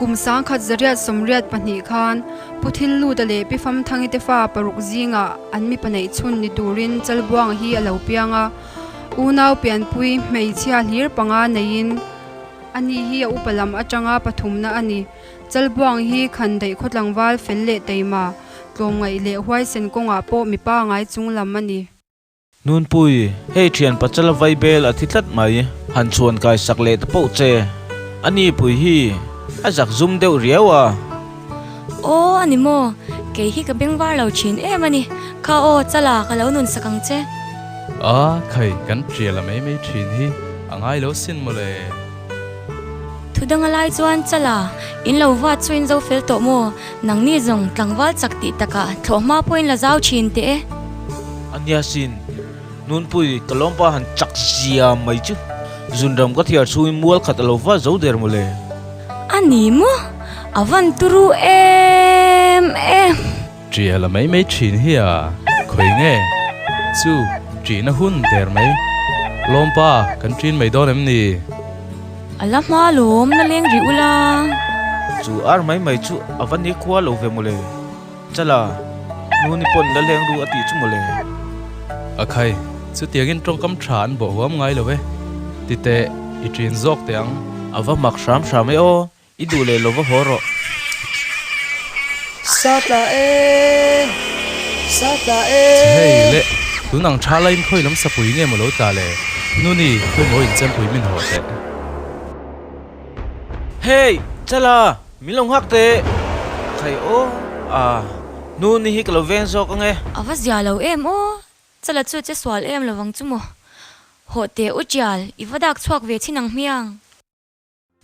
Kum 1982 khan Pu Thilluta leh Pi Famthangi te fa paruk zingah an mipa neih chhun ni turin Chalbuanga hi a lo piang a. Unau pianpui hmeichhia hlir panga neiin ani hi a upa lam atanga pathumna a ni. Chalbuang hi Khandaih khaw tlangval fel leh teima, tlawmngaih leh huaisen kawngah pawh mipa ngai chung lam a ni. Nunpui, hei thian pachala vaibel a thi tlat mai, han chhuan kai sak leh ta poh che. A ni pui hi a zak zum deuh riau a. Aw a ni maw, kei hi ka bengvar lo thin em a ni. Kha aw, chala ka lo nun sak ang che. A, khai kan tial a mai mai thin hi a ngai lo sin mawle. Thu dang a lai chuan chala in lo vat chu in zo fel tawh maw? Nangni zawng tlangval chak tih takah thlawh hma pawhin la zau thin teh e. A nia sin, Nunpui ka lawmpa han chak zia mai chu. Zunram ka thiar chhungin mual khat a lo va zo der mawle. A ni maw? A van turu em em. Ṭia la mai mai ṭhin hi a, khawi nge? Chu, ṭihna hun der mai. Lawmpa, kan ṭin mai dawn em ni? A la hma lawm, la leng rih ula. Chu ar mai mai chu a va ni khua lo ve mawle. Chala, nu ni pawn la leng ru a tih chu mawle. A khai, chutiangin tawngkam tha an bawh huam ngai lo e. Titeh, i ṭin zawk teh ang. A va mak hram hram e aw. I duh leh lo va haw rawh. Sa tla e, sa tla e. Hei le, tun ang tha laiin khawi lam sapui nge maw lo tla le? Nuni, khawi maw inchempui min haw teh. Hei, Chala, min lo nghak teh. Khai aw, a, Nuni hi ka lo veng zawk ang e. A va zia lo em aw, Chala chu che sual em lovang chu maw. Hawh teh u Tial, i va dak chhuak ve chin ang hmiang.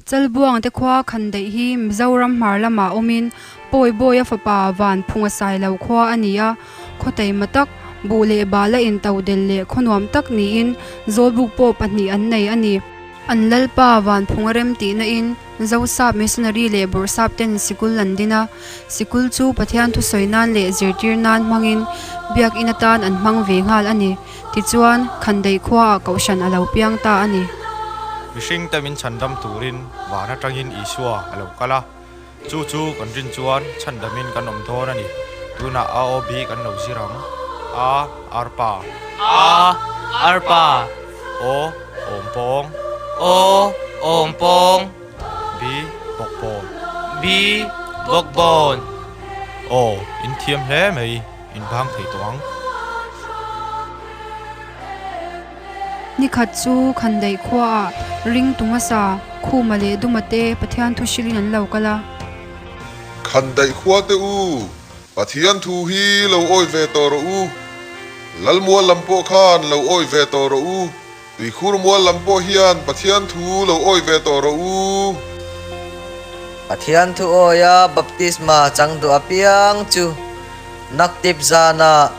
Chalbuang te khua Khandaih hi Mizoram hmar lamah awmin Pawi Bawia fapa Van Phunga Sailo khua a ni a, khaw taima tak, buh leh bala into del leh khaw nuam tak niin Zawlbuk pawh pahnih an nei a ni. An Lalpa Van Phunga rem tihna in Zosap Missionary leh Bawrhsap ten sikul an din a, sikul chu Pathian thusawi nan leh zirtir nan hmangin biakinn atan an hmang ve nghal a ni. Tichuan, Khandaih khuaah Kohhran a lo piang ta a ni. Mihringte min chhandam turin van atangin Isua a lo kal a, chu chu kan rin chuan chhandamin kan awm dawn a ni. Tunah AOB kan lo zir ang. A, Arpa. A, Arpa. O, Awmpawng. O, Awmpawng. B, Bawkbawn. B, Bawkbawn. Aw, in thiam hle mai. In bang thei tawh ang. Nikhat chu Khandaih khuaah ring tu hmasa Khuma leh Duma te Pathian thu hrilhin an lo kal a. Khandaih khua te u, Pathian thu hi lo awi ve tawh rawh u. Lalmual lam pawh khan lo awi ve tawh rawh u. Tuikhur mual lam pawh hian Pathian thu lo awi ve tawh rawh u. Pathian thu awia baptisma chang duh apiang chu naktip zanah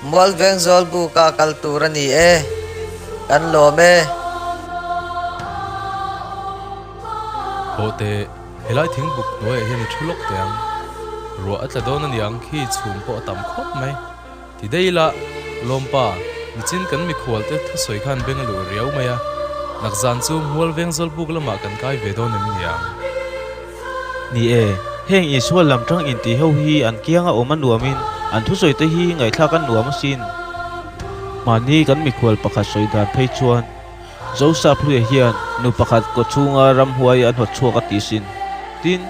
Mualveng Zawlbuka kal tur a ni e. Kan lawm e. Haw teh, helai thingbuk hnuaiah hian i thu lawk teh ang. Ruah a tla dawn a niang khi chhum pawh a tam khawp mai. Ti daih ila, Lawmpa, nichin kan mikhualte thusawi khan beng a luh riau mai a, nakzan chu Mualveng Zawlbuk lamah kan kai ve dawn em niang? Ni e, heng Isua lam tang intih ho hi an kianga awm a nuamin an thusawi te hi ngaihthlak a nuam asin. Mahni kan mikhual pakhat sawi dan phei chuan Zosa Hluia hian nu pakhat kaw chhunga ramhuai a hnawt chhuak a ti sin. Tin,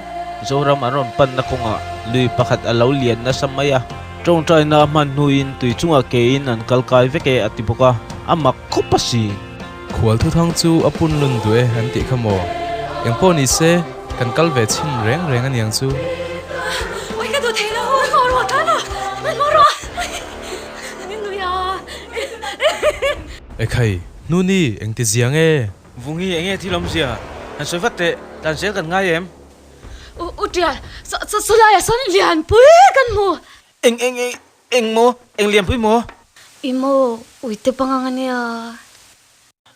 Zoram an rawn panna kawngah lui pakhat a lo lian nasa mai a. Tawngtaina a hman hnuin tui chungah kein an kal kai vek e a ti bawk a, a mak khawp a si. Khual thuthang chu a pun lun duh e an tih kha maw? Eng pawh ni se, kan kal ve chhin reng reng a niang chu. Oi ka duh thei lo, hmanhmawh rawh tana, hmanhmawh rawh. Min nui a. Ekhai, Hnuni, engti zia nge? Vungi, enge thil awmzia? Han sawi vat teh, tlan zel kan ngai em? U u Tial, saw saw sawlaiah sawn lianpui kan hmu. Eng eng eng eng maw? Eng lianpui maw? I maw, uite pangang a nia.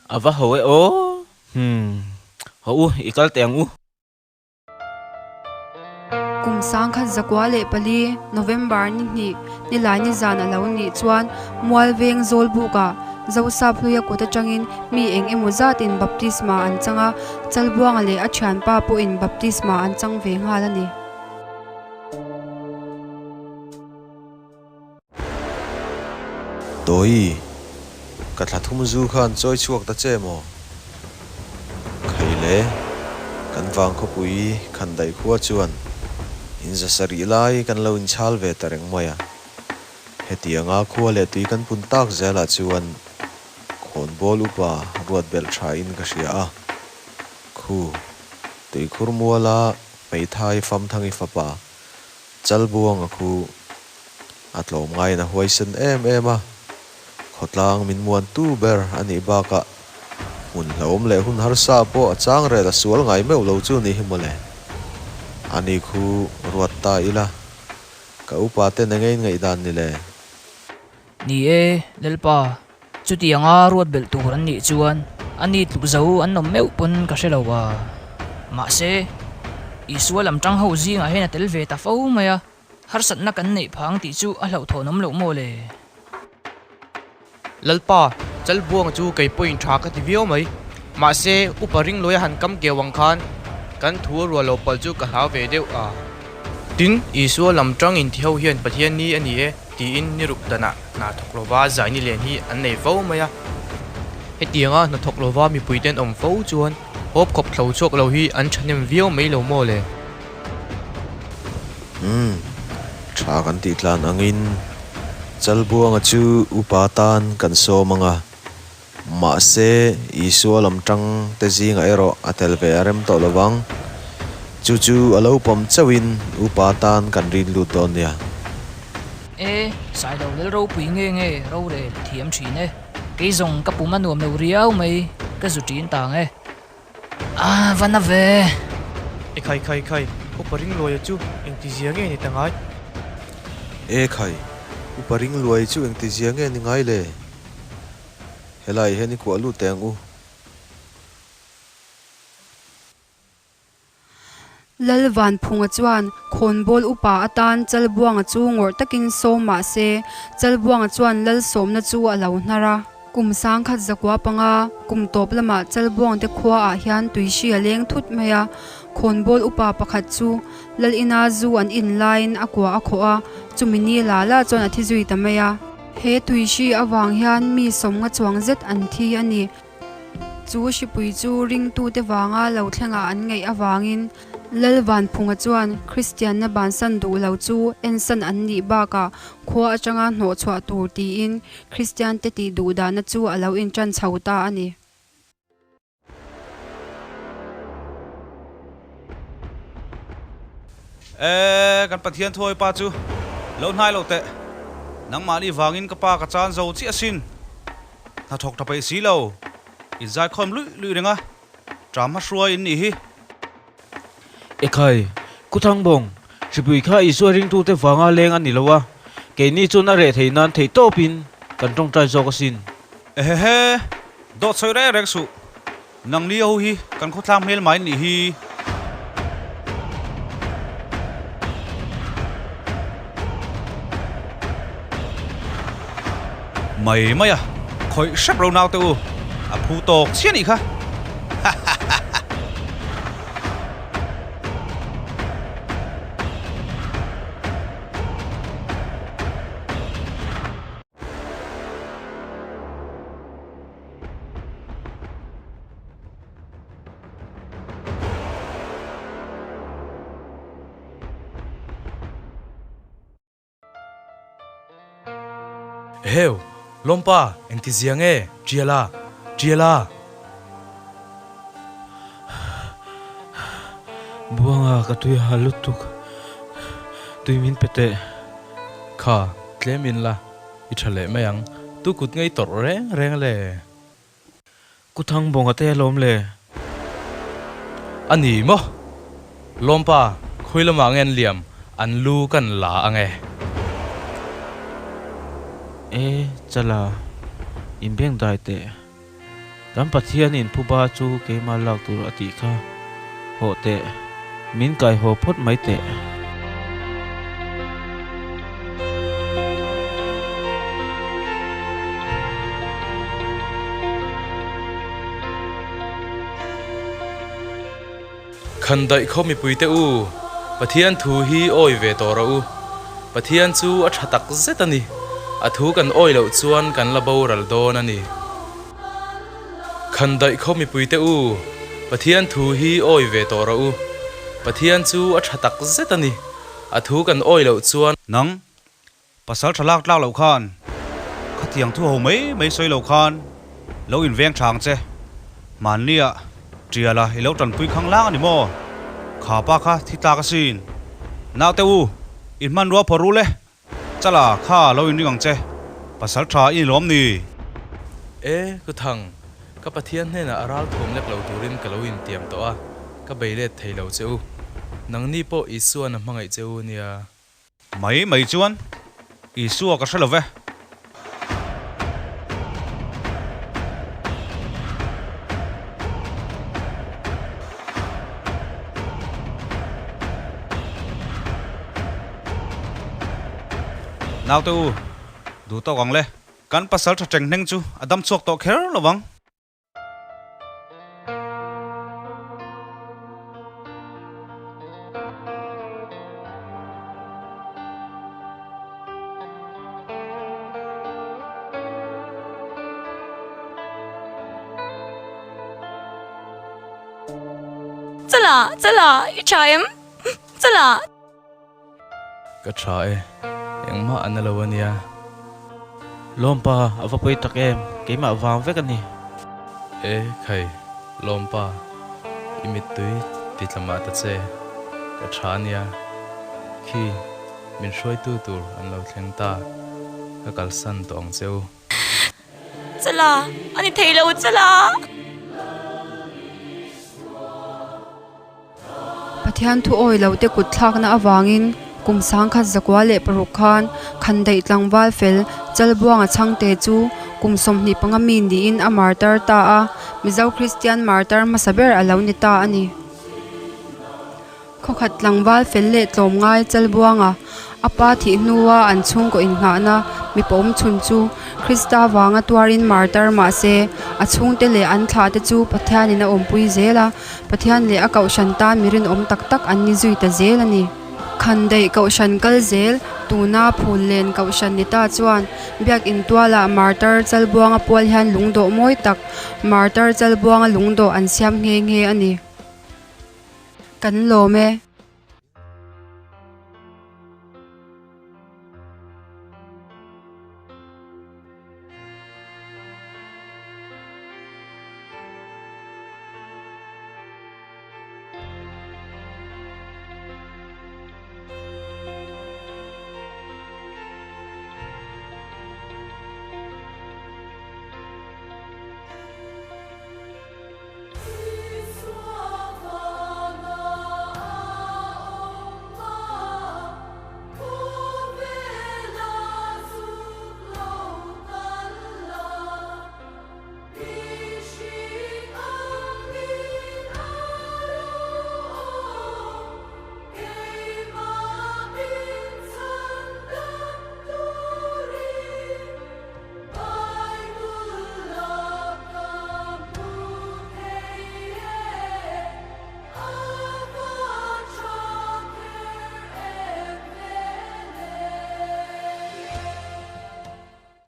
A va ho e aw. Hmm, haw u, i kal teh ang u. Kum 1904, November ni hnih, Nilaini zan a lo nih chuan Mualveng Zawlbukah. Zosap hluia kut atangin mi eng emaw zatin baptisma an chang a, Chalbuanga leh a thianpa pawhin baptisma an chang ve nghal a ni. Tawi, ka thla thum zu khan chawi chhuak ta che maw? Khai le, kan vang khawpui khandaih khua chuan inza sarih lai kan lo inchhal ve ta reng mai a. Hetianga khua leh tui kan pun tak zelah chuan khawnbawl upa ruat belh tha in ka hria a. Khu, tuikhur muala hmeithai Famthangi fapa Chalbuanga khu a tlawm ngaiin a huaisen em em a, khawtlang min muantu ber a nih bakah hmun hlauhawm leh hun harsa pawh a chang rel a sual ngai meuh lo chu ni hi mawle. Ani khu ruat ta ila. Ka upa ten enge in ngaihdan ni le? Ni e, Lalpa, chutianga ruat belh tur an nih chuan a ni tluk zo an awm meuh pawn ka hre lo a. Mahse, Isua lam tang ho zingah hian a tel ve ta fo mai a, harsatna kan neih phang tih chu a hlauhthawn awm loh maw le? Lalpa, Chalbuanga chu kei pawhin tha ka ti viau mai. Mahse, Upa Ringluaia han kam keu ang khan kan thu a rual lo palh chu ka hlau ve deuh a. Tin, Isua lam tang inti ho hian Pathian ni a ni e tiin ni ruk danah hna thawk lova zai ni len hi an nei fo mai a. Hetianga hna thawk lova mipuiten awm fo chuan hawp khawp thlo chhuak lo hi an thahnem viau mai lo maw le? Umm, tha kan tih tlan angin Chalbuanga chu upa tan kan sawm ang a, mahse Isua lam tang te zingah erawh a tel ve a rem tawh lo vang. Chu chu a lo pawm chauhin upa tan kan rin lut dawn nia. E, Sailo lel ropui nge nge rorel thiam thin e. Kei zawng ka pum a nuam lo riau mai, ka zu ṭin tang e. A va na ve. E khai khai khai, Upa Ringluaia chu engtizia nge ni ta ngai? E khai, Upa Ringluaia chu engtizia nge ni ngai le? Helai hian i kuah lut teh ang u. Lal Vanphunga chuan khawnbawl upa atan Chalbuanga chu ngawrh takin sawm mah se, Chalbuanga chuan Lal sawmna chu a lo hnar a. Kum sangkhat zakua panga kum tawp lamah Chalbuangte khuaah hian tuihri a leng thut mai a, khawnbawl upa pakhat chu Lal ina zu an in laiin a kua a khawh a, chumi ni la la chuan a thi zui ta mai a. He tuihri avang hian mi sawmnga chuang zet an thi a ni. Chu hripui chu ringtute vanga lo thlengah an ngaih avangin Lal Vanphunga chuan Kristianna bansan duh lo chu ensan an nih bakah khua atanga hnawhchhuah tur tiin Kristiante tih duhdahna chu a lo inṭan chho ta a ni. E, kan Pathian thuawi pa chu lo hnai lo teh. Nangmahni vangin ka pa ka chan zo chiah asin. Hnathawk tha peih si lo, inzaikhawm luih luih reng a, ṭam hmahruai in nih hi. Ekhai, Kuthangbawng, hripui kha Isua ringtute vanga leng a ni lo a, keini chuan a reh thei nan theih tawpin kan ṭawngṭai zawk asin. Ehehe, dawt sawi reng reng suh. Nang ni ho hi kan khawthlang hmel mai nih hi. Mai mai a, khawih hrep lo naute u, a phu tawk chiah nih kha. Eheu, Lawmpa, engti zia nge? Ṭiala! Ṭiala! Buanga, ka tui ha lutuk. Tui min pe teh. Kha, tlem in la. I tha leh mai ang. Tu kut ngei tawrh reng reng le. Kuthang bawnga te alawm le. A ni maw? Lawmpa, khawi lamah nge an liam? An lu kan la ang e. E, Chala, inbeng dai teh. Kan Pathian in phuba chu keimah lak tur a tih kha. Hawh teh, min kai haw phawt mai teh. Khandaih khaw mipuite u, Pathian thu hi awi ve tawh rawh u. Pathian chu a tha tak zet a ni. A thu kan awi loh chuan kan la boral dawn a ni. Khandaih khaw mipuite u, Pathian thu hi awi ve tawh rawh u. Pathian chu a tha tak zet a ni. A thu kan awi loh chuan. Nang, Pasal tha lak tlak loh khan, khatiang thu ho mai mai sawi lo khan lo inveng tha ang che. Hmannia Tiala i lo tanpui khang lang a ni maw? Kha pa kha thi tlak asin. Naute u, in hmanrua phawrh rul e. Chala, kha lo inring ang che. Pasal tha i ni lawm ni? E, Kuthang, ka Pathian hnenah a ral thawm lek lo turin ka lo intiam tawh a, ka bei let thei lo che u. Nangni pawh Isua'n a hmangaih che u nia. Mai mai chuan Isua ka hre lo ve. Naute u, duh tawk ang le. Kan pasal tha teng hneng chu a dam chhuak tawh kher lo vang. Chala, chala, i tha em? Chala. Ka tha e, engmah a na lo a nia. Lawmpa, a va pawi tak em, keimah vang vek a ni. E khai, Lawmpa, i mittui ti tla mah ta che, ka tha a nia. Khi, min hruaitu tur an lo thleng ta, ka kalsan tawh ang che u. Chala, a ni thei lo, chala! Pathian thu awi lo te kut thlakna avangin kum 1906 khan Khandaih tlangval fel Chalbuanga chhangte chu kum 25 mi niin a martar ta a, Mizo Kristian martar hmasa ber a lo ni ta a ni. Khawkhat tlangval fel leh tlawmngai Chalbuanga a pa thih hnua an chhungkaw inngahna mipa awm chhun chu Krista vanga tuarin martar mah se a chhungte leh an thlahte chu Pathianin a awmpui zel a, Pathian leh a kohhran tan mi rinawm tak tak an ni zui ta zel a ni. Khandaih kohhran kal zel tuna phul len kohhran ni ta chuan Biakin tualah Martar Chalbuanga pual hian lungdawh mawi tak Martar Chalbuanga lungdawh an siam nghe nghe a ni. Kan lawm e.